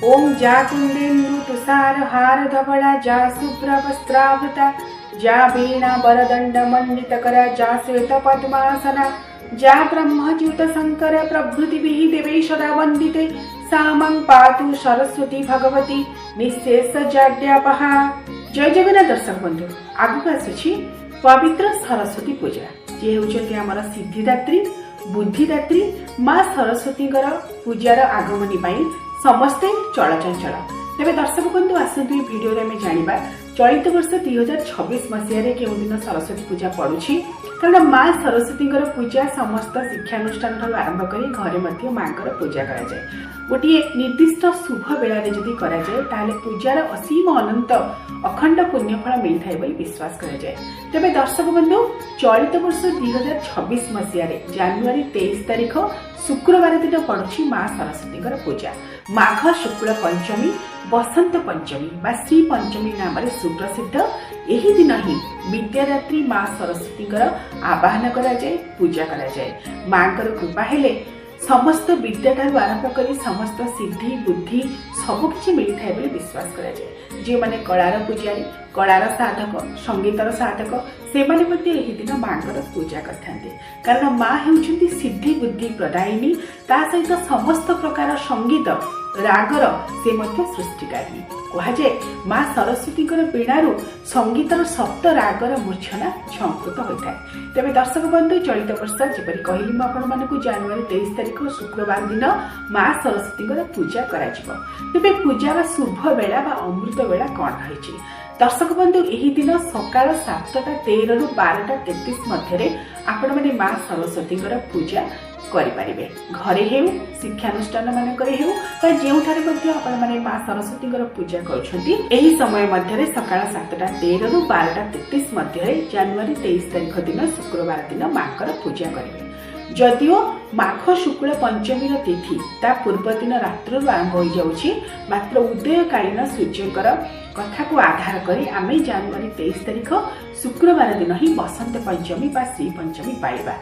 ଓಂ ଯା କୁନ୍ଦେନ୍ଦୁ ତୁଷାର ହାର ଧବଳା, ଯା ଶୁଭ୍ର ବସ୍ତ୍ରାବୃତା, ଯା ବୀଣା ବରଦଣ୍ଡ ମଣ୍ଡିତ କରା, ଯା ଶ୍ଵେତ ପଦ୍ମାସନା, ଯା ବ୍ରହ୍ମଚ୍ୟୁତ ଶଙ୍କର ପ୍ରଭୃତିଭିः ଦେବୈः ସଦା ବନ୍ଦିତେ, ସା ମାଂ ପାତୁ ସରସ୍ୱତୀ ଭଗବତୀ ନିଃଶେଷ ଜାଡ୍ୟାପହା। ଜୟ ଜଗନ୍ନାଥ ଦର୍ଶକ ବନ୍ଧୁ, ଆଗକୁ ଆସୁଛି ପବିତ୍ର ସରସ୍ୱତୀ ପୂଜା, ଯିଏ ହେଉଛନ୍ତି ଆମର ସିଦ୍ଧିଦାତ୍ରୀ, ବୁଦ୍ଧିଦାତ୍ରୀ ମା ସରସ୍ୱତୀଙ୍କର ପୂଜାର ଆଗମନୀ ପାଇଁ ସମସ୍ତେ ଚଳଚଞ୍ଚଳ। ତେବେ ଦର୍ଶକ ବନ୍ଧୁ, ଆସନ୍ତୁ ଏ ଭିଡ଼ିଓରେ ଆମେ ଜାଣିବା ଚଳିତ ବର୍ଷ 2026 ମସିହାରେ କେଉଁ ଦିନ ସରସ୍ୱତୀ ପୂଜା ପଡୁଛି। କାରଣ ମା ସରସ୍ୱତୀଙ୍କର ପୂଜା ସମସ୍ତ ଶିକ୍ଷାନୁଷ୍ଠାନ ଠାରୁ ଆରମ୍ଭ କରି ଘରେ ମଧ୍ୟ ମାଙ୍କର ପୂଜା କରାଯାଏ। ଗୋଟିଏ ନିର୍ଦ୍ଦିଷ୍ଟ ଶୁଭ ବେଳାରେ ଯଦି କରାଯାଏ, ତାହେଲେ ପୂଜାର ଅସୀମ ଅନନ୍ତ ଅଖଣ୍ଡ ପୁଣ୍ୟଫଳ ମିଳିଥାଏ ବୋଲି ବିଶ୍ୱାସ କରାଯାଏ। ତେବେ ଦର୍ଶକ ବନ୍ଧୁ, ଚଳିତ ବର୍ଷ 2026 ମସିହାରେ ଜାନୁଆରୀ 23 ତାରିଖ ଶୁକ୍ରବାର ଦିନ ପଡୁଛି ମା ସରସ୍ୱତୀଙ୍କର ପୂଜା। ମାଘ ଶୁକ୍ଳ ପଞ୍ଚମୀ, ବସନ୍ତ ପଞ୍ଚମୀ ବା ଶ୍ରୀ ପଞ୍ଚମୀ ନାମରେ ସୁପ୍ରସିଦ୍ଧ। ଏହି ଦିନ ହିଁ ବିଦ୍ୟାଦାତ୍ରୀ ମା ସରସ୍ୱତୀଙ୍କର ଆବାହନ କରାଯାଏ, ପୂଜା କରାଯାଏ। ମାଙ୍କର କୃପା ହେଲେ ସମସ୍ତ ବିଦ୍ୟାଠାରୁ ଆରମ୍ଭ କରି ସମସ୍ତ ସିଦ୍ଧି, ବୁଦ୍ଧି ସବୁକିଛି ମିଳିଥାଏ ବୋଲି ବିଶ୍ୱାସ କରାଯାଏ। ଯେଉଁମାନେ କଳାର ପୂଜାରୀ, କଳାର ସାଧକ, ସଙ୍ଗୀତର ସାଧକ, ସେମାନେ ମଧ୍ୟ ଏହି ଦିନ ମାଙ୍କର ପୂଜା କରିଥାନ୍ତି। କାରଣ ମା ହେଉଛନ୍ତି ସିଦ୍ଧି ବୁଦ୍ଧି ପ୍ରଦାୟିନୀ, ତା ସହିତ ସମସ୍ତ ପ୍ରକାର ସଙ୍ଗୀତ ରାଗର ସେ ମଧ୍ୟ ସୃଷ୍ଟିକାରିଣୀ। କୁହାଯାଏ, ମା ସରସ୍ୱତୀଙ୍କର ବୀଣାରୁ ସଙ୍ଗୀତର ସପ୍ତ ରାଗର ମୂର୍ଚ୍ଛନା ଝଙ୍କୃତ ହୋଇଥାଏ। ତେବେ ଦର୍ଶକ ବନ୍ଧୁ, ଚଳିତ ବର୍ଷ ଯେପରି କହିଲି ମୁଁ ଆପଣମାନଙ୍କୁ, ଜାନୁଆରୀ 23 ତାରିଖ ଶୁକ୍ରବାର ଦିନ ମା ସରସ୍ୱତୀଙ୍କର ପୂଜା କରାଯିବ। ତେବେ ପୂଜାର ଶୁଭ ବେଳା ବା ଅମୃତ ବେଳା କଣ ରହିଛି? ଦର୍ଶକ ବନ୍ଧୁ, ଏହି ଦିନ ସକାଳ 7:13ରୁ 12:33 ମଧ୍ୟରେ ଆପଣମାନେ ମା ସରସ୍ୱତୀଙ୍କର ପୂଜା କରିପାରିବେ। ଘରେ ହେଉ, ଶିକ୍ଷାନୁଷ୍ଠାନ ମାନଙ୍କରେ ହେଉ ବା ଯେଉଁଠାରେ ମଧ୍ୟ ଆପଣମାନେ ମା ସରସ୍ୱତୀଙ୍କର ପୂଜା କରୁଛନ୍ତି, ଏହି ସମୟ ମଧ୍ୟରେ ସକାଳ 7:13ରୁ 12:33 ମଧ୍ୟରେ ଜାନୁଆରୀ 23 ତାରିଖ ଦିନ ଶୁକ୍ରବାର ଦିନ ମାଙ୍କର ପୂଜା କରିବେ। ଯଦିଓ ମାଘ ଶୁକ୍ଳ ପଞ୍ଚମୀର ତିଥି ତା ପୂର୍ବ ଦିନ ରାତ୍ରରୁ ଆରମ୍ଭ ହୋଇଯାଉଛି, ମାତ୍ର ଉଦୟକାଳୀନ ସୂର୍ଯ୍ୟଙ୍କର କଥାକୁ ଆଧାର କରି ଆମେ ଜାନୁଆରୀ 23 ତାରିଖ ଶୁକ୍ରବାର ଦିନ ହିଁ ବସନ୍ତ ପଞ୍ଚମୀ ବା ଶ୍ରୀ ପଞ୍ଚମୀ ପାଳିବା।